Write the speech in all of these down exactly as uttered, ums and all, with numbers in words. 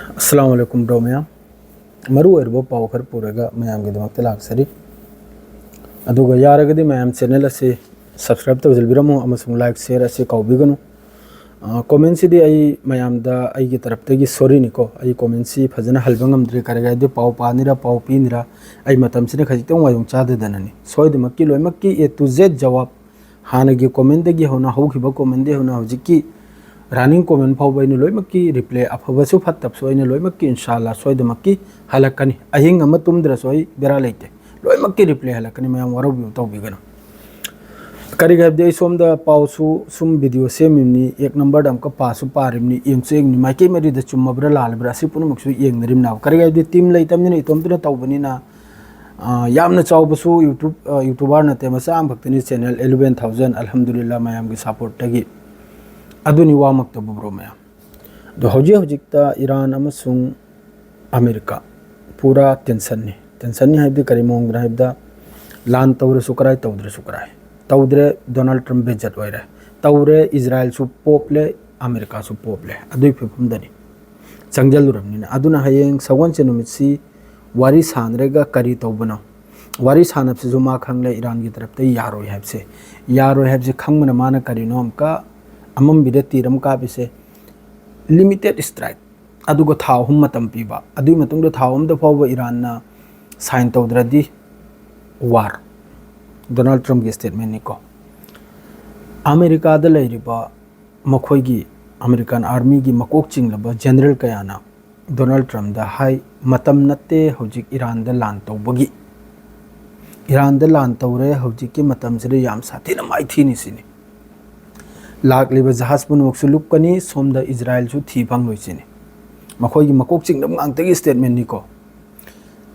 ꯑꯁꯂꯥꯃꯨ ꯑꯂꯥꯏꯀꯨꯝ bro ꯃꯌꯥꯝ꯫ ꯃꯔꯨ ꯑꯣꯏꯔꯕ ꯄꯥꯎ ꯈꯔ ꯄꯨꯔꯒ ꯃꯌꯥꯝꯒꯤꯗꯃꯛꯇ ꯂꯥꯛꯆꯔꯤ꯫ ꯑꯗꯨꯒ ꯌꯥꯔꯒꯗꯤ ꯃꯌꯥꯝ ꯆꯦꯅꯦꯜ ꯑꯁꯤ ꯁꯕꯁꯀ꯭ꯔꯥꯏꯕ ꯇꯧꯁꯤꯟꯕꯤꯔꯝꯃꯨ ꯑꯃꯁꯨꯡ ꯂꯥꯏꯛ ꯁꯤꯌꯔ ꯑꯁꯤ ꯀꯥꯎꯕꯤꯒꯅꯨ꯫ ꯑ, ꯀꯣꯃꯦꯟꯁꯤꯗꯤ ꯑꯩ ꯃꯌꯥꯝꯗ ꯑꯩꯒꯤ ꯇꯔꯞꯇꯒꯤ ꯁꯣꯔꯤꯅꯤꯀꯣ, ꯑꯩ ꯀꯣꯃꯦꯟꯁꯤ ꯐꯖꯅ ꯍꯜꯕ ꯉꯝꯗ꯭ꯔꯦ꯫ ꯀꯔꯤꯒꯤꯔꯗꯤ ꯄꯥꯎ ꯄꯥꯅꯤꯔ ꯄꯥꯎ ꯄꯤꯅꯤꯔ ꯑꯩ ꯃꯇꯝꯁꯤꯅ ꯈꯖꯤꯛꯇꯪ ꯋꯥꯌꯣꯡ ꯆꯥꯗꯗꯅꯅꯤ꯫ ꯁꯣꯏꯗꯃꯛꯀꯤ ꯂꯣꯏꯅꯃꯛꯀꯤ A to Z ꯖꯋꯥꯕ, ꯍꯥꯟꯅꯒꯤ ꯀꯣꯃꯦꯟꯗꯒꯤ ꯍꯧꯅ, ꯍꯧꯈꯤꯕ ꯀꯣꯃꯦꯟꯗꯒꯤ ꯍꯧꯅ ꯍꯧꯖꯤꯛꯀꯤ ꯔꯟꯅꯤꯡ ꯀꯣꯃꯦꯟ ꯐꯥꯎꯕ ꯑꯩꯅ ꯂꯣꯏꯅꯃꯛꯀꯤ ꯔꯤꯄ꯭ꯂꯥꯏ, ꯑꯐꯕꯁꯨ ꯐꯠꯇꯕꯁꯨ ꯑꯩꯅ ꯂꯣꯏꯅꯃꯛꯀꯤ ꯏꯟꯁꯥꯜꯂꯥ ꯁꯣꯏꯗꯃꯛꯀꯤ ꯍꯜꯂꯛꯀꯅꯤ꯫ ꯑꯍꯤꯡ ꯑꯃ ꯇꯨꯝꯗ꯭ꯔꯁꯨ ꯑꯩ ꯕꯦꯔꯥ ꯂꯩꯇꯦ, ꯂꯣꯏꯅꯃꯛꯀꯤ ꯔꯤꯄ꯭ꯂꯥꯏ ꯍꯜꯂꯛꯀꯅꯤ꯫ ꯃꯌꯥꯝ ꯋꯥꯔꯧꯕꯤꯕ ꯇꯧꯕꯤꯒꯅꯨ꯫ ꯀꯔꯤꯒꯤ ꯍꯥꯏꯕꯗꯤ ꯑꯩ ꯁꯣꯝꯗ ꯄꯥꯎꯁꯨ ꯁꯨꯝ ꯚꯤꯗꯤꯑꯣ ꯁꯦꯝꯃꯤꯕꯅꯤ, ꯑꯦꯛ ꯅꯝꯕꯔꯗ ꯑꯃꯨꯛꯀ ꯄꯥꯁꯨ ꯄꯥꯔꯤꯕꯅꯤ, ꯌꯦꯡꯁꯨ ꯌꯦꯡꯉꯤꯕꯅꯤ, ꯃꯥꯏꯀꯩ ꯃꯔꯤꯗ ꯆꯨꯝꯃꯕ꯭ꯔꯥ ꯂꯥꯜꯂꯕ꯭ꯔꯥ ꯑꯁꯤ ꯄꯨꯝꯅꯃꯛꯁꯨ ꯌꯦꯡꯅꯔꯤꯕꯅꯦꯕ꯫ ꯀꯔꯤꯒꯤ ꯍꯥꯏꯕꯗꯤ ꯇꯤꯝ ꯂꯩꯇꯕꯅꯤꯅ ꯏꯇꯣꯝꯇꯅ ꯇꯧꯕꯅꯤꯅ, ꯑ, ꯌꯥꯝꯅ ꯆꯥꯎꯕꯁꯨ ꯌꯨꯇ꯭ꯌꯨꯕ, ꯑ, ꯌꯨꯇ꯭ꯌꯨꯕꯔ ꯅꯠꯇꯦ, ꯃꯆꯥ ꯑꯃꯈꯛꯇꯅꯤ, ꯆꯦꯅꯦꯜ ꯑꯦꯂꯚꯦꯟ ꯊꯥꯎꯖꯟ, ꯑꯜꯍꯝꯗꯨꯂꯤꯜꯂꯥ ꯃꯌꯥꯝꯒꯤ ꯁꯞꯄꯣꯔꯠꯇꯒꯤ꯫ ꯑꯗꯨꯅꯤ ꯋꯥꯃꯛꯇꯕꯨ ꯕ꯭ꯔꯣ ꯃꯌꯥꯝ꯫ ꯑꯗꯣ ꯍꯧꯖꯤꯛ ꯍꯧꯖꯤꯛꯇ ꯏꯔꯥꯟ ꯑꯃꯁꯨꯡ ꯑꯃꯦꯔꯤꯀꯥ ꯄꯨꯔꯥ ꯇꯦꯟꯁꯟꯅꯤ꯫ ꯇꯦꯟꯁꯟꯅꯤ ꯍꯥꯏꯕꯗꯤ ꯀꯔꯤ ꯃꯑꯣꯡꯗꯅꯣ ꯍꯥꯏꯕꯗ, ꯂꯥꯟ ꯇꯧꯔꯁꯨ ꯀꯔꯥꯏ, ꯇꯧꯗ꯭ꯔꯁꯨ ꯀꯔꯥꯏ꯫ ꯇꯧꯗ꯭ꯔꯦ, ꯗꯣꯅꯥꯜꯗ ꯇ꯭ꯔꯝꯞ ꯕꯦꯖꯠ ꯑꯣꯏꯔꯦ꯫ ꯇꯧꯔꯦ, ꯏꯖꯔꯥꯏꯜꯁꯨ ꯄꯣꯞꯂꯦ, ꯑꯃꯦꯔꯤꯀꯥꯁꯨ ꯄꯣꯞꯂꯦ꯫ ꯑꯗꯨꯒꯤ ꯐꯤꯕꯝꯗꯅꯤ ꯆꯪꯁꯤꯜꯂꯨꯔꯕꯅꯤꯅ꯫ ꯑꯗꯨꯅ ꯍꯌꯦꯡ ꯁꯒꯣꯜꯁꯦꯟ ꯅꯨꯃꯤꯠꯁꯤ ꯋꯥꯔꯤ ꯁꯥꯟꯅꯔꯒ ꯀꯔꯤ ꯇꯧꯕꯅꯣ? ꯋꯥꯔꯤ ꯁꯥꯟꯅꯕꯁꯤꯁꯨ ꯃꯥ ꯈꯪꯂꯦ ꯏꯔꯥꯟꯒꯤ ꯇꯔꯞꯇ ꯌꯥꯔꯣꯏ ꯍꯥꯏꯕꯁꯦ꯫ ꯌꯥꯔꯣꯏ ꯍꯥꯏꯕꯁꯦ ꯈꯪꯕꯅ ꯃꯥꯅ ꯀꯔꯤꯅꯣ ꯑꯃꯨꯛꯀ ꯑꯃꯝꯕꯤꯗ ꯇꯤꯔ ꯑꯃ ꯀꯥꯞꯄꯤꯁꯦ? ꯂꯤꯃꯤꯇꯦꯠ ꯁ꯭ꯇ꯭ꯔꯥꯏꯛ, ꯑꯗꯨꯒ ꯊꯥ ꯑꯍꯨꯝ ꯃꯇꯝ ꯄꯤꯕ, ꯑꯗꯨꯒꯤ ꯃꯇꯨꯡꯗ ꯊꯥ ꯑꯍꯨꯝꯗ ꯐꯥꯎꯕ ꯏꯔꯥꯟꯅ ꯁꯥꯏꯟ ꯇꯧꯗ꯭ꯔꯗꯤ ꯋꯥꯔ꯫ ꯗꯣꯅꯥꯜꯗ ꯇ꯭ꯔꯝꯞꯀꯤ ꯁ꯭ꯇꯦꯠꯃꯦꯟꯅꯤꯀꯣ꯫ ꯑꯃꯦꯔꯤꯀꯥꯗ ꯂꯩꯔꯤꯕ ꯃꯈꯣꯏꯒꯤ ꯑꯃꯦꯔꯤꯀꯥꯟ ꯑꯥꯔꯃꯤꯒꯤ ꯃꯀꯣꯛ ꯆꯤꯡꯂꯕ ꯖꯦꯅꯔꯦꯜ ꯀꯌꯥꯅ ꯗꯣꯅꯥꯜꯗ ꯇ꯭ꯔꯝꯞꯗ ꯍꯥꯏ, "ꯃꯇꯝ ꯅꯠꯇꯦ ꯍꯧꯖꯤꯛ ꯏꯔꯥꯟꯗ ꯂꯥꯟ ꯇꯧꯕꯒꯤ꯫ ꯏꯔꯥꯟꯗ ꯂꯥꯟ ꯇꯧꯔꯦ, ꯍꯧꯖꯤꯛꯀꯤ ꯃꯇꯝꯁꯤꯗ ꯌꯥꯝ ꯁꯥꯊꯤꯅ ꯃꯥꯏꯊꯤꯅꯤ ꯁꯤꯅꯤ꯫ ꯂꯥꯛꯂꯤꯕ ꯖꯍꯥꯖ ꯄꯨꯝꯅꯃꯛꯁꯨ ꯂꯨꯞꯀꯅꯤ, ꯁꯣꯝꯗ ꯏꯖꯔꯥꯏꯜꯁꯨ ꯊꯤ ꯐꯪꯂꯣꯏ ꯁꯤꯅꯤ"꯫ ꯃꯈꯣꯏꯒꯤ ꯃꯀꯣꯛ ꯆꯤꯡꯂꯕ ꯉꯥꯛꯇꯒꯤ ꯁ꯭ꯇꯦꯠꯃꯦꯟꯅꯤꯀꯣ꯫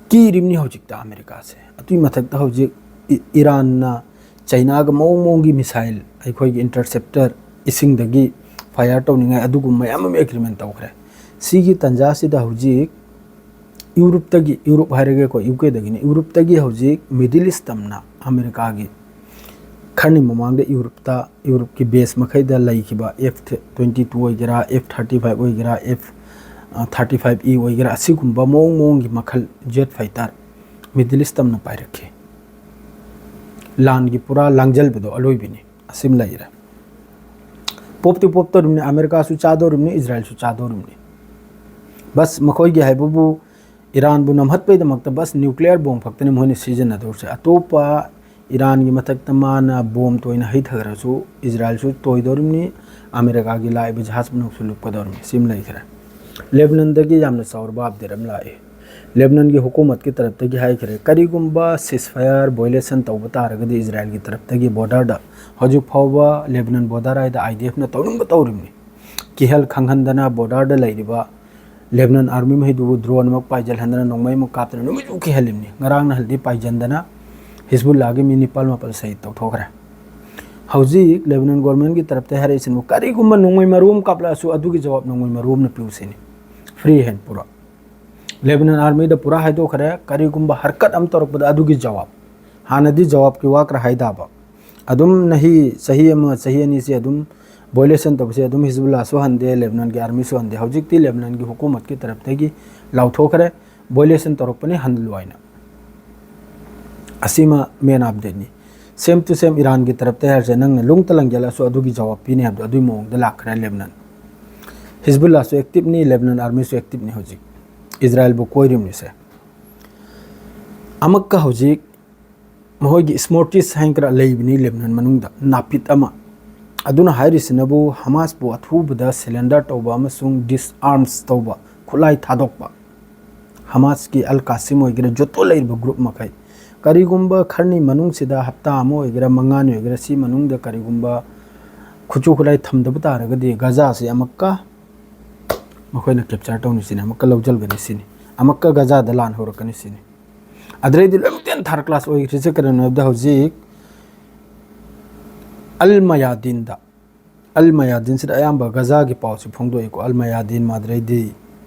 ꯀꯤꯔꯤꯕꯅꯤ ꯍꯧꯖꯤꯛꯇ ꯑꯃꯦꯔꯤꯀꯥꯁꯦ꯫ ꯑꯗꯨꯒꯤ ꯃꯊꯛꯇ ꯍꯧꯖꯤꯛ ꯏ-, ꯏꯔꯥꯟꯅ ꯆꯩꯅꯥꯒ ꯃꯑꯣꯡ ꯃꯑꯣꯡꯒꯤ ꯃꯤꯁꯥꯏꯜ, ꯑꯩꯈꯣꯏꯒꯤ ꯏꯟꯇꯔꯁꯦꯞꯇꯔ, ꯏꯁꯤꯡꯗꯒꯤ ꯐꯥꯏꯌꯔ ꯇꯧꯅꯤꯡꯉꯥꯏ ꯑꯗꯨꯒꯨꯝꯕ ꯃꯌꯥꯝ ꯑꯃ ꯑꯦꯒ꯭ꯔꯤꯃꯦꯟ ꯇꯧꯈ꯭ꯔꯦ꯫ ꯁꯤꯒꯤ ꯇꯥꯟꯖꯥꯁꯤꯗ ꯍꯧꯖꯤꯛ ꯌꯨꯔꯨꯞꯇꯒꯤ, ꯌꯨꯔꯨꯞ ꯍꯥꯏꯔꯒꯦꯀꯣ, ꯌꯨ ꯀꯦꯗꯒꯤꯅꯤ, ꯌꯨꯔꯨꯞꯇꯒꯤ ꯍꯧꯖꯤꯛ ꯃꯤꯗꯜ ꯏꯁ ꯇꯝꯅ ꯑꯃꯦꯔꯤꯀꯥꯒꯤ ꯈꯔꯅꯤ ꯃꯃꯥꯡꯗ ꯌꯨꯔꯨꯞꯇ, ꯌꯨꯔꯨꯞꯀꯤ ꯕꯦꯁ ꯃꯈꯩꯗ ꯂꯩꯈꯤꯕ ꯑꯦꯐ ꯇ꯭ꯋꯦꯟꯇꯤ ꯇꯨ ꯑꯣꯏꯒꯦꯔꯥ, ꯑꯦꯐ ꯊꯥꯔꯇꯤ ꯐꯥꯏꯚ ꯑꯣꯏꯒꯦꯔꯥ, ꯑꯦꯐ ꯊꯥꯔꯇꯤ ꯐꯥꯏꯚ ꯏ ꯑꯣꯏꯒꯦꯔꯥ, ꯑꯁꯤꯒꯨꯝꯕ ꯃꯑꯣꯡ ꯃꯑꯣꯡꯒꯤ ꯃꯈꯜ ꯖꯦꯠ ꯐꯥꯏꯇꯔ ꯃꯤꯗꯜ ꯏꯁ ꯇꯝꯅ ꯄꯥꯏꯔꯛꯈꯤ꯫ ꯂꯥꯟꯒꯤ ꯄꯨꯔꯥ ꯂꯥꯡꯖꯜꯕꯗꯣ ꯑꯂꯣꯏꯕꯤꯅꯤ꯫ ꯑꯁꯤꯃ ꯂꯩꯔꯦ꯫ ꯄꯣꯞꯇꯤ ꯄꯣꯞꯇꯧꯔꯤꯕꯅꯤ, ꯑꯃꯦꯔꯤꯀꯥꯁꯨ ꯆꯥꯗꯧꯔꯤꯕꯅꯤ, ꯏꯖꯔꯥꯏꯜꯁꯨ ꯆꯥꯗꯧꯔꯤꯕꯅꯤ꯫ ꯕꯁ ꯃꯈꯣꯏꯒꯤ ꯍꯥꯏꯕꯕꯨ ꯏꯔꯥꯟꯕꯨ ꯅꯝꯍꯠꯄꯒꯤꯗꯃꯛꯇ ꯕꯁ ꯅ꯭ꯌꯨꯀ꯭ꯂꯤꯌꯔ ꯕꯣꯝ ꯈꯛꯇꯅꯤ ꯃꯈꯣꯏꯅ ꯁꯤꯖꯤꯟꯅꯗꯧꯔꯤꯁꯦ꯫ ꯑꯇꯣꯞꯄ ꯏꯔꯥꯟꯒꯤ ꯃꯊꯛꯇ ꯃꯥꯅ ꯕꯣꯝ ꯇꯣꯏꯅ ꯍꯩꯊꯈ꯭ꯔꯁꯨ ꯏꯖꯔꯥꯏꯜꯁꯨ ꯇꯣꯏꯗꯧꯔꯤꯕꯅꯤ, ꯑꯃꯦꯔꯤꯀꯥꯒꯤ ꯂꯥꯛꯏꯕ ꯖꯍꯥꯖ ꯃꯅꯨꯡꯁꯨ ꯂꯨꯞꯀꯗꯧꯔꯤꯕꯅꯤ꯫ ꯁꯤꯃ ꯂꯩꯈ꯭ꯔꯦ꯫ ꯂꯦꯕꯅꯟꯗꯒꯤ ꯌꯥꯝꯅ ꯆꯥꯎꯔꯕ ꯑꯞꯗꯦꯠ ꯑꯃ ꯂꯥꯛꯑꯦ꯫ ꯂꯦꯕꯅꯟꯒꯤ ꯍꯨꯀꯨꯃꯠꯀꯤ ꯇꯔꯞꯇꯒꯤ ꯍꯥꯏꯈ꯭ꯔꯦ, ꯀꯔꯤꯒꯨꯝꯕ ceasefire violation ꯇꯧꯕ ꯇꯥꯔꯒꯗꯤ ꯏꯖꯔꯥꯏꯜꯒꯤ ꯇꯔꯞꯇꯒꯤ ꯕꯣꯔꯗꯔꯗ ꯍꯧꯖꯤꯛ ꯐꯥꯎꯕ ꯂꯦꯕꯅꯟ ꯕꯣꯔꯗꯔ ꯍꯥꯏꯗ ꯑꯥꯏ ꯗꯤ ꯑꯦꯐꯅ ꯇꯧꯅꯤꯡꯕ ꯇꯧꯔꯤꯕꯅꯤ꯫ ꯀꯤꯍꯜ ꯈꯪꯍꯟꯗꯅ ꯕꯣꯔꯗꯔꯗ ꯂꯩꯔꯤꯕ ꯂꯦꯕꯅꯟ ꯑꯥꯔꯃꯤ ꯃꯈꯩꯗꯨꯕꯨ ꯗ꯭ꯔꯣꯟ ꯑꯃ ꯄꯥꯏꯖꯜꯍꯟꯗꯅ ꯅꯣꯡꯃꯩ ꯑꯃ ꯀꯥꯞꯇꯅ ꯅꯨꯃꯤꯠ ꯆꯨꯞ ꯀꯤꯍꯜꯂꯤꯕꯅꯤ꯫ ꯉꯔꯥꯡ ꯅꯍꯥꯟꯗꯤ ꯄꯥꯏꯖꯟꯗꯅ ꯍꯤꯖꯕꯨꯜꯂꯥꯒꯤ ꯃꯤ ꯅꯤꯄꯥꯜ ꯃꯥꯄꯜ ꯁꯍꯤꯗ ꯇꯧꯊꯣꯛꯈ꯭ꯔꯦ꯫ ꯍꯧꯖꯤꯛ ꯂꯦꯕꯅꯟ ꯒꯣꯔꯃꯦꯟꯒꯤ ꯇꯔꯞꯇ ꯍꯥꯏꯔꯛꯏꯁꯤꯅꯕꯨ ꯀꯔꯤꯒꯨꯝꯕ ꯅꯣꯡꯃꯩ ꯃꯔꯨ ꯑꯃ ꯀꯥꯞꯂꯛꯑꯁꯨ ꯑꯗꯨꯒꯤ ꯖꯋꯥꯕ ꯅꯣꯡꯃꯩ ꯃꯔꯨ ꯑꯃꯅ ꯄꯤꯌꯨ ꯁꯤꯅꯤ꯫ ꯐ꯭ꯔꯤ ꯍꯦꯟ ꯄꯨꯔꯥ꯫ ꯂꯦꯕꯅꯟ ꯑꯥꯔꯃꯤꯗ ꯄꯨꯔꯥ ꯍꯥꯏꯗꯣꯛꯈ꯭ꯔꯦ, ꯀꯔꯤꯒꯨꯝꯕ ꯍꯔꯀꯠ ꯑꯃ ꯇꯧꯔꯛꯄꯗ ꯑꯗꯨꯒꯤ ꯖꯋꯥꯕ꯫ ꯍꯥꯟꯅꯗꯤ ꯖꯋꯥꯕꯀꯤ ꯋꯥ ꯈꯔ ꯍꯥꯏꯗꯕ꯫ ꯑꯗꯨꯝ ꯅꯍꯤ ꯆꯍꯤ ꯑꯃ, ꯆꯍꯤ ꯑꯅꯤꯁꯦ ꯑꯗꯨꯝ violation ꯇꯧꯕꯁꯦ ꯑꯗꯨꯝ ꯍꯤꯖꯕꯨꯜꯂꯥꯁꯨ ꯍꯟꯗꯦ, ꯂꯦꯕꯅꯟꯒꯤ ꯑꯥꯔꯃꯤꯁꯨ ꯍꯟꯗꯦ꯫ ꯍꯧꯖꯤꯛꯇꯤ ꯂꯦꯕꯅꯟꯒꯤ ꯍꯨꯀꯨꯃꯠꯀꯤ ꯇꯔꯞꯇꯒꯤ ꯂꯥꯎꯊꯣꯛꯈ꯭ꯔꯦ, violation ꯇꯧꯔꯛꯄꯅꯤ ꯍꯜꯂꯨ ꯍꯥꯏꯅ꯫ ꯑꯁꯤꯃ main updateꯅꯤ꯫ Same to same ꯏꯔꯥꯟꯒꯤ ꯇꯔꯞꯇ ꯍꯥꯏꯔꯁꯦ, ꯅꯪꯅ ꯂꯨꯡꯇ ꯂꯪꯖꯜꯂꯁꯨ ꯑꯗꯨꯒꯤ ꯖꯋꯥꯕ ꯄꯤꯅꯤ ꯍꯥꯏꯕꯗꯣ ꯑꯗꯨꯒꯤ ꯃꯑꯣꯡꯗ ꯂꯥꯛꯈ꯭ꯔꯦ ꯂꯦꯕꯅꯟ꯫ ꯍꯤꯖꯕꯨꯜꯂꯥꯁꯨ activeꯅꯤ, ꯂꯦꯕꯅꯟ ꯑꯥꯔꯃꯤꯁꯨ activeꯅꯤ ꯍꯧꯖꯤꯛ꯫ ꯏꯖꯔꯥꯏꯜꯕꯨ ꯀꯣꯏꯔꯤꯕꯅꯤꯁꯦ꯫ ꯑꯃꯛꯀ ꯍꯧꯖꯤꯛ ꯃꯈꯣꯏꯒꯤ ꯁ꯭ꯃꯣꯔꯇꯤꯁ ꯍꯥꯏꯅ ꯈꯔ ꯂꯩꯕꯅꯤ ꯂꯦꯕꯅꯟ ꯃꯅꯨꯡꯗ, ꯅꯥꯄꯤꯠ ꯑꯃ꯫ ꯑꯗꯨꯅ ꯍꯥꯏꯔꯤꯁꯤꯅꯕꯨ ꯍꯃꯥꯁꯄꯨ ꯑꯊꯨꯕꯗ surrender ꯇꯧꯕ ꯑꯃꯁꯨꯡ disarms ꯇꯧꯕ, ꯈꯨꯠꯂꯥꯏ ꯊꯥꯗꯣꯛꯄ꯫ ꯍꯃꯥꯁꯀꯤ ꯑꯜ ꯀꯥꯁꯤꯝ ꯑꯣꯏꯒꯦꯔꯥ, ꯖꯣꯇꯣ ꯂꯩꯔꯤꯕ group ꯃꯈꯩ, ꯀꯔꯤꯒꯨꯝꯕ ꯈꯔꯅꯤ ꯃꯅꯨꯡꯁꯤꯗ, ꯍꯞꯇꯥ ꯑꯃ ꯑꯣꯏꯒꯦꯔꯥ, ꯃꯉꯥꯅꯤ ꯑꯣꯏꯒꯦꯔꯥ, ꯁꯤ ꯃꯅꯨꯡꯗ ꯀꯔꯤꯒꯨꯝꯕ ꯈꯨꯠꯁꯨ ꯈꯨꯠꯂꯥꯏ ꯊꯝꯗꯕ ꯇꯥꯔꯒꯗꯤ ꯒꯖꯥꯁꯤ ꯑꯃꯨꯛꯀ ꯃꯈꯣꯏꯅ capture ꯇꯧꯅꯤ ꯁꯤꯅꯤ, ꯑꯃꯨꯛꯀ ꯂꯧꯁꯤꯟꯒꯅꯤ ꯁꯤꯅꯤ, ꯑꯃꯨꯛꯀ ꯒꯖꯥꯗ ꯂꯥꯟ ꯍꯧꯔꯛꯀꯅꯤ ꯁꯤꯅꯤ꯫ ꯑꯗꯨꯗꯩꯗꯤ ꯂꯣꯏꯅꯃꯛ ꯇꯦꯟ third class ꯑꯣꯏꯈ꯭ꯔꯤꯁꯦ ꯀꯔꯤꯅꯣ ꯍꯥꯏꯕꯗ ꯍꯧꯖꯤꯛ ꯑꯜ ꯃꯌꯥꯗꯤꯟꯗ, ꯑꯜ ꯃꯌꯥꯗꯤꯟꯁꯤꯗ ꯑꯌꯥꯝꯕ ꯒꯖꯥꯒꯤ ꯄꯥꯎꯁꯤ ꯐꯣꯡꯗꯣꯛꯏꯀꯣ, ꯑꯜ ꯃꯌꯥꯗꯤꯟ, ꯃꯥꯗ꯭ꯔꯩꯗꯤ,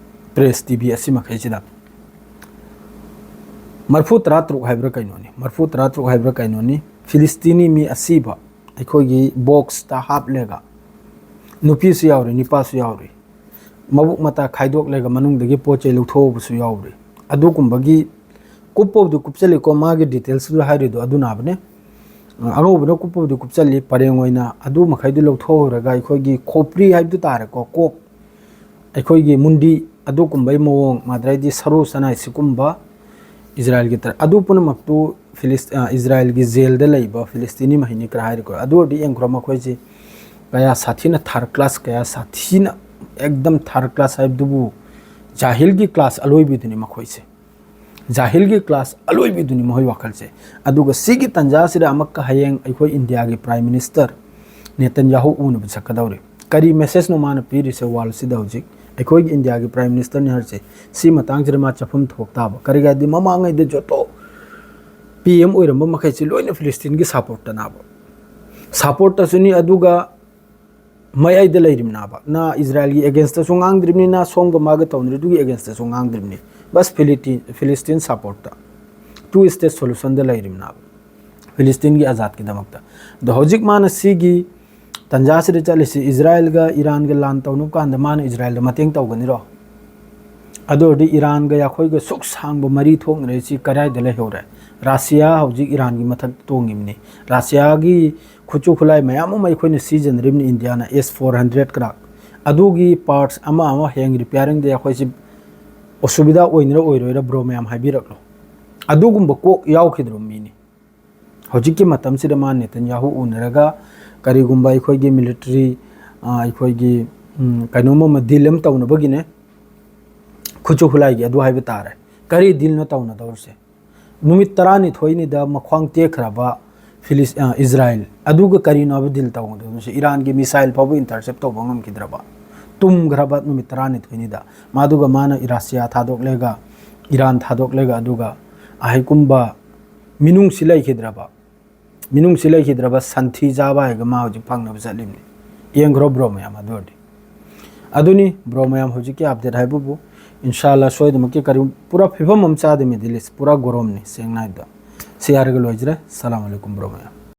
ꯄ꯭ꯔꯦꯁ ꯇꯤ ꯚꯤ ꯑꯁꯤ ꯃꯈꯩꯁꯤꯗ꯫ ꯃꯔꯐꯨ ꯇꯔꯥ ꯇꯔꯨꯛ ꯍꯥꯏꯕ꯭ꯔꯥ ꯀꯩꯅꯣꯅꯤ, ꯃꯔꯐꯨ ꯇꯔꯥ ꯇꯔꯨꯛ ꯍꯥꯏꯕ꯭ꯔꯥ ꯀꯩꯅꯣꯅꯤ, ꯐꯤꯂꯤꯁꯇꯤꯅꯤ ꯃꯤ ꯑꯁꯤꯕ ꯑꯩꯈꯣꯏꯒꯤ ꯕꯣꯛꯁꯇ ꯍꯥꯞꯂꯒ, ꯅꯨꯄꯤꯁꯨ ꯌꯥꯎꯔꯤ, ꯅꯨꯄꯥꯁꯨ ꯌꯥꯎꯔꯤ, ꯃꯕꯨꯛ ꯃꯇꯥ ꯈꯥꯏꯗꯣꯛꯂꯒ ꯃꯅꯨꯡꯗꯒꯤ ꯄꯣꯠ ꯆꯩ ꯂꯧꯊꯣꯛꯍꯧꯕꯁꯨ ꯌꯥꯎꯔꯤ꯫ ꯑꯗꯨꯒꯨꯝꯕꯒꯤ ꯀꯨꯞꯄꯕꯨꯗꯤ ꯀꯨꯞꯆꯜꯂꯤꯀꯣ, ꯃꯥꯒꯤ details ꯇꯨ ꯍꯥꯏꯔꯤꯗꯣ ꯑꯗꯨꯅꯕꯅꯦ꯫ ꯑꯉꯧꯕꯅ ꯀꯨꯞꯄꯕꯨꯗꯤ ꯀꯨꯞꯆꯜꯂꯤ, ꯄꯔꯦꯡ ꯑꯣꯏꯅ ꯑꯗꯨ ꯃꯈꯩꯗꯨ ꯂꯧꯊꯣꯛꯍꯧꯔꯒ ꯑꯩꯈꯣꯏꯒꯤ ꯈꯣꯄ꯭ꯔꯤ ꯍꯥꯏꯕꯗꯨ ꯇꯥꯔꯦꯀꯣ, ꯀꯣꯛ, ꯑꯩꯈꯣꯏꯒꯤ ꯃꯨꯟꯗꯤ ꯑꯗꯨꯒꯨꯝꯕꯒꯤ ꯃꯑꯣꯡ, ꯃꯗꯨꯗꯩꯗꯤ ꯁꯔꯨ ꯁꯅꯥꯏ ꯁꯤꯒꯨꯝꯕ ꯏꯖꯔꯥꯏꯜꯒꯤ ꯇꯔ-, ꯑꯗꯨ ꯄꯨꯝꯅꯃꯛꯇꯨ ꯐꯤꯂꯤꯁ-, ꯑ, ꯏꯖꯔꯥꯏꯜꯒꯤ ꯖꯦꯜꯗ ꯂꯩꯕ ꯐꯤꯂꯤꯁꯇꯤꯅꯤ ꯃꯍꯩꯅꯤ ꯈꯔ ꯍꯥꯏꯔꯤꯀꯣ꯫ ꯑꯗꯨ ꯑꯣꯏꯔꯗꯤ ꯌꯦꯡꯈ꯭ꯔꯣ, ꯃꯈꯣꯏꯁꯤ ꯀꯌꯥ ꯁꯥꯊꯤꯅ third class, ꯀꯌꯥ ꯁꯥꯊꯤꯅ ꯑꯦꯛꯗꯝ third class ꯍꯥꯏꯕꯗꯨꯕꯨ ꯖꯥꯍꯤꯜꯒꯤ class ꯑꯂꯣꯏꯕꯤꯗꯨꯅꯤ ꯃꯈꯣꯏꯁꯦ꯫ ꯖꯥꯍꯤꯜꯒꯤ class ꯑꯂꯣꯏꯕꯤꯗꯨꯅꯤ ꯃꯈꯣꯏ ꯋꯥꯈꯜꯁꯦ꯫ ꯑꯗꯨꯒ ꯁꯤꯒꯤ ꯇꯥꯟꯖꯥꯁꯤꯗ ꯑꯃꯨꯛꯀ ꯍꯌꯦꯡ ꯑꯩꯈꯣꯏ ꯏꯟꯗꯤꯌꯥꯒꯤ Prime Minister ꯅꯦꯇꯟꯌꯥꯍꯨ ꯎꯅꯕ ꯆꯠꯀꯗꯧꯔꯤ꯫ ꯀꯔꯤ message ꯅꯣ ꯃꯥꯅ ꯄꯤꯔꯤꯁꯦ world ꯁꯤꯗ ꯍꯧꯖꯤꯛ? ꯑꯩꯈꯣꯏꯒꯤ ꯏꯟꯗꯤꯌꯥꯒꯤ Prime Minister ꯅꯤ ꯍꯥꯏꯔꯤꯁꯦ꯫ ꯁꯤ ꯃꯇꯥꯡꯁꯤꯗ ꯃꯥ ꯆꯠꯐꯝ ꯊꯣꯛ ꯇꯥꯕ꯫ ꯀꯔꯤꯒꯤ ꯍꯥꯏꯗꯤ ꯃꯃꯥꯡꯉꯩꯗ ꯖꯣꯇꯣ P M ꯑꯣꯏꯔꯝꯕ ꯃꯈꯩꯁꯤ ꯂꯣꯏꯅ ꯐꯤꯂꯤꯁꯇꯤꯟꯒꯤ supportꯇꯅꯦꯕ꯫ Supportꯇꯁꯨꯅꯤ, ꯑꯗꯨꯒ ꯃꯌꯥꯏꯗ ꯂꯩꯔꯤꯕꯅꯦꯕ꯫ ꯅ ꯏꯖꯔꯥꯏꯜꯒꯤ againstꯇꯁꯨ ꯉꯥꯡꯗ꯭ꯔꯤꯕꯅꯤ, ꯅ ꯁꯣꯝꯒ ꯃꯥꯒ ꯇꯧꯅꯔꯤꯗꯨꯒꯤ againstꯇꯁꯨ ꯉꯥꯡꯗ꯭ꯔꯤꯕꯅꯤ꯫ ꯕꯁ ꯐꯤꯂꯤꯇꯤ-, ꯐꯤꯂꯤꯁꯇꯤꯟ supportꯇ, two state solutionꯗ ꯂꯩꯔꯤꯕꯅꯦꯕ, ꯐꯤꯂꯤꯁꯇꯤꯟꯒꯤ ꯑꯖꯥꯗꯀꯤꯗꯃꯛꯇ꯫ ꯑꯗꯣ ꯍꯧꯖꯤꯛ ꯃꯥꯅ ꯁꯤꯒꯤ ꯇꯟꯖꯥꯁꯤꯗ ꯆꯠꯂꯤꯁꯤ, ꯏꯖꯔꯥꯏꯜꯒ ꯏꯔꯥꯟꯒ ꯂꯥꯟ ꯇꯧꯅꯕ ꯀꯥꯟꯗ ꯃꯥꯅ ꯏꯖꯔꯥꯏꯜꯗ ꯃꯇꯦꯡ ꯇꯧꯒꯅꯤꯔꯣ? ꯑꯗꯨ ꯑꯣꯏꯔꯗꯤ ꯏꯔꯥꯟꯒ ꯑꯩꯈꯣꯏꯒ ꯁꯨꯛ ꯁꯥꯡꯕ ꯃꯔꯤ ꯊꯣꯛꯅꯔꯤꯁꯤ ꯀꯗꯥꯏꯗ ꯂꯩꯍꯧꯔꯦ? ꯔꯥꯁꯤꯌꯥ ꯍꯧꯖꯤꯛ ꯏꯔꯥꯟꯒꯤ ꯃꯊꯛꯇ ꯇꯣꯡꯉꯤꯕꯅꯤ꯫ ꯔꯥꯁꯤꯌꯥꯒꯤ ꯈꯨꯠꯁꯨ ꯈꯨꯠꯂꯥꯏ ꯃꯌꯥꯝ ꯑꯃ ꯑꯩꯈꯣꯏꯅ ꯁꯤꯖꯤꯟꯅꯔꯤꯕꯅꯤ, ꯏꯟꯗꯤꯌꯥꯅ S four hundred ꯀ꯭ꯔꯥꯛ꯫ ꯑꯗꯨꯒꯤ parts ꯑꯃ ꯑꯃ ꯍꯌꯦꯡ repairingꯗ ꯑꯩꯈꯣꯏꯁꯤ ꯑꯁꯨꯕꯤꯙꯥ ꯑꯣꯏꯅꯔ ꯑꯣꯏꯔꯣꯏꯔ bro ꯃꯌꯥꯝ ꯍꯥꯏꯕꯤꯔꯛꯂꯣ꯫ ꯑꯗꯨꯒꯨꯝꯕ ꯀꯣꯛ ꯌꯥꯎꯈꯤꯗ꯭ꯔꯕ ꯃꯤꯅꯤ꯫ ꯍꯧꯖꯤꯛꯀꯤ ꯃꯇꯝꯁꯤꯗ ꯃꯥ ꯅꯦꯇꯟꯌꯥꯍꯨ ꯎꯅꯔꯒ ꯀꯔꯤꯒꯨꯝꯕ ꯑꯩꯈꯣꯏꯒꯤ military, ꯑ, ꯑꯩꯈꯣꯏꯒꯤ, ꯎꯝ, ꯀꯩꯅꯣꯝ ꯑꯃ deal ꯑꯃ ꯇꯧꯅꯕꯒꯤꯅꯦ꯫ ꯈꯨꯠꯁꯨ ꯈꯨꯠꯂꯥꯏꯒꯤ ꯑꯗꯨ ꯍꯥꯏꯕ ꯇꯥꯔꯦ꯫ ꯀꯔꯤ dealꯅꯣ ꯇꯧꯅꯗꯧꯔꯤꯁꯦ? ꯅꯨꯃꯤꯠ ꯇꯔꯥꯅꯤꯊꯣꯏꯅꯤꯗ ꯃꯈ꯭ꯋꯥꯡ ꯇꯦꯛꯈ꯭ꯔꯕ ꯐꯤꯂꯤꯁ-, ꯑ, ꯏꯖꯔꯥꯏꯜ ꯑꯗꯨꯒ ꯀꯔꯤꯅꯣꯕ deal ꯇꯧꯒꯗꯧꯔꯤꯁꯦ? ꯏꯔꯥꯟꯒꯤ missile ꯐꯥꯎꯕ intercept ꯇꯧꯕ ꯉꯝꯈꯤꯗ꯭ꯔꯕ, ꯇꯨꯝꯈ꯭ꯔꯕ ꯅꯨꯃꯤꯠ ꯇꯔꯥꯅꯤꯊꯣꯏꯅꯤꯗ꯫ ꯃꯥꯗꯨꯒ ꯃꯥꯅ ꯔꯥꯁꯤꯌꯥ ꯊꯥꯗꯣꯛꯂꯒ, ꯏꯔꯥꯟ ꯊꯥꯗꯣꯛꯂꯒ, ꯑꯗꯨꯒ ꯑꯍꯩꯀꯨꯝꯕ ꯃꯤꯅꯨꯡꯁꯤ ꯂꯩꯈꯤꯗ꯭ꯔꯕ, ꯃꯤꯅꯨꯡꯁꯤ ꯂꯩꯈꯤꯗ꯭ꯔꯕ ꯁꯟꯊꯤ ꯆꯥꯕ ꯍꯥꯏꯒ ꯃꯥ ꯍꯧꯖꯤꯛ ꯐꯪꯅꯕ ꯆꯠꯂꯤꯕꯅꯤ꯫ ꯌꯦꯡꯈ꯭ꯔꯣ bro ꯃꯌꯥꯝ, ꯑꯗꯨ ꯑꯣꯏꯔꯗꯤ꯫ ꯑꯗꯨꯅꯤ bro ꯃꯌꯥꯝ, ꯍꯧꯖꯤꯛꯀꯤ update ꯍꯥꯏꯕꯕꯨ ꯏꯟꯁꯥꯜꯂꯥ ꯁꯣꯏꯗꯃꯛꯀꯤ ꯀꯔꯤ ꯄꯨꯔꯥ ꯐꯤꯕꯝ ꯑꯃ ꯆꯥꯗꯦ Middle East, ꯄꯨꯔꯥ ꯒꯣꯔꯣꯝꯅꯤ ꯁꯦꯡꯅ ꯍꯥꯏꯕꯗ꯫ ꯁꯤ ꯍꯥꯏꯔꯒ ꯂꯣꯏꯖꯔꯦ꯫ ꯁꯂꯥꯝ ꯑꯂꯩꯀꯨꯝ bro ꯃꯌꯥꯝ꯫